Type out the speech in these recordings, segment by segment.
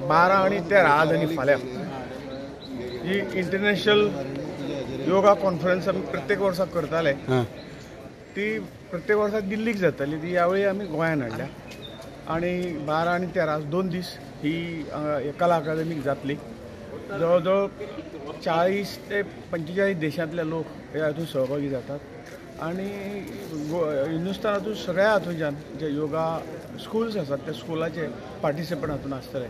12 आणि 13 आज आनी फाल्यां ही इंटरनॅशनल योगा कॉन्फरन्स आमी प्रत्येक वर्साक करताले. ती प्रत्येक वर्साक दिल्लीक जाताली, ती ह्यावेळी आमी गोंयान हाडल्या आनी 12 आनी 13 2 दीस ही कला अकादमीक जातली. जवळ जवळ 40 ते 45 देशांतले लोक ह्या हातूंत सहभागी जातात आनी हिंदुस्थानातून सगळ्या हातूंच्यान जे योगा स्कुल्स आसात त्या स्कुलाचे पार्टिसिपंट हातूंत आसतले.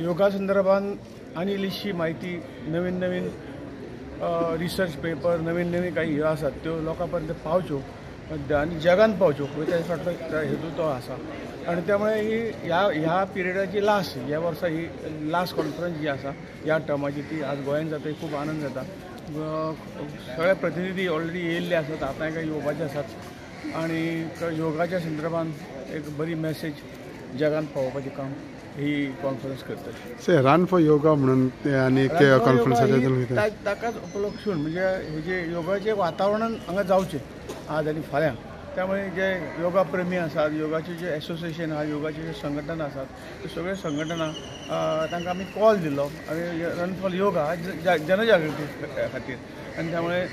योगा संदर्भान आनी इल्लीशी म्हायती, नवीन नवीन रिसर्च पेपर, नवीन नवीन काही ह्यो आसात त्यो लोकां पर्यंत पावच्यो आनी जगान पावच्यो, ताच्या फाटलो हेतू तो आसा. आनी त्यामुळे ही ह्या ह्या पिरियडाची लास्ट, ह्या वर्सा ही लास्ट कॉन्फरन्स जी आसा ह्या टर्माची ती आज गोंयान जाता. खूब आनंद जाता. सगळे प्रतिनिधी ऑलरेडी येयल्ले आसात, आतांय काय येवपाचे आसात आनी योगाच्या संदर्भान एक बरी मॅसेज जगान पावोवपाचें काम ही कॉन्फरन्स करतली. रन फॉर योगा म्हणून आनी कॉन्फरन्स ताकाच उपलक्षून म्हणजे हे जे योगाचें वातावरण हांगा जावचें आज आनी फाल्यां, त्यामुळे जे योगा प्रेमी आसात, योगाचे जे एसोसिएशन आहा, योगाचे जे संघटना आसात, ते सगळे संघटना तांकां आमी कॉल दिलो आनी रन फॉर योगा जनजागृती खातीर. आनी त्यामुळे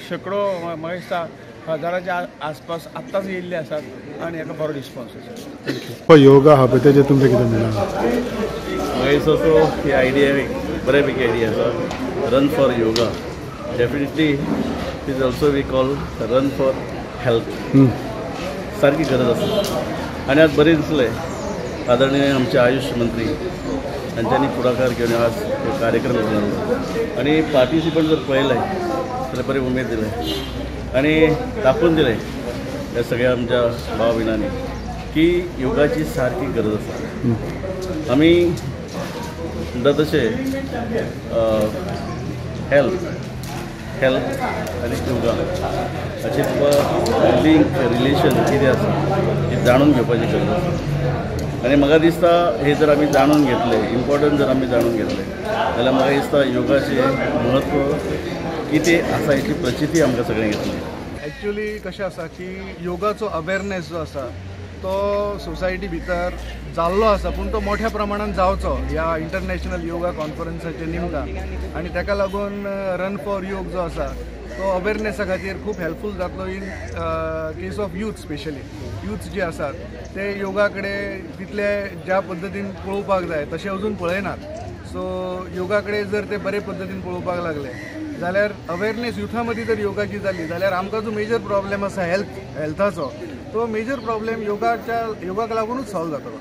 शेकडो, म्हाका दिसता हजाराच्या आसपास आत्ताच येयल्ले आसात आनी हाका बरो रिस्पॉन्स आसा. योगा हा पळय तेजेर तुमचें कितें म्हणणें? म्हाका दिसता सो ही आयडिया बऱ्यापैकी आयडिया आसा. Run for yoga definitely is also we call run for health, सारकी गरज आसा. आनी आज बरें दिसलें आदरणीय आमचे आयुष मंत्री हांच्यांनी फुडाकार घेवन आज कार्यक्रम जालो आनी पार्टिसिपंट जर पळयलें जाल्यार बरी उमेद दिले आनी दाखोवन दिलें ह्या सगळ्या आमच्या भाव भयणांनी की योगाची सारकी गरज आसा. आमी म्हणटा तशें हेल्थ हेल्थ आनी योगा हाचे तुका लिंक रिलेशन कितें आसा हें जाणून घेवपाची गरज आसा. आनी म्हाका दिसता हे जर आमी जाणून घेतलें, इम्पॉर्टंट जर आमी जाणून घेतलें जाल्यार म्हाका दिसता योगाचें म्हत्व कितें आसा हेची प्रचिती आमकां सगळ्यांक येतली. एक्चुअली कशें आसा की योगाचो अवेरनेस जो आसा तो सोसायटी भितर जाल्लो आसा, पूण तो मोठ्या प्रमाणान जावचो ह्या इंटरनॅशनल योगा कॉन्फरन्साच्या निमतान. आनी ताका लागून रन फॉर योग जो आसा तो अवेरनेसा खातीर खूब हेल्पफूल जातलो in case of youth, specially youth जे आसात ते योगा कडेन तितले ज्या पद्दतीन पळोवपाक जाय तशें अजून पळयनात. सो योगा कडेन जर ते बरे पद्दतीन पळोवपाक लागले जाल्यार अवेरनेस युथा मदीं जर योगाची जाली जाल्यार आमकां जो मेजर प्रॉब्लेम आसा हेल्थाचो तो मेजर प्रॉब्लेम योगाक लागूनच सॉल्व जातलो.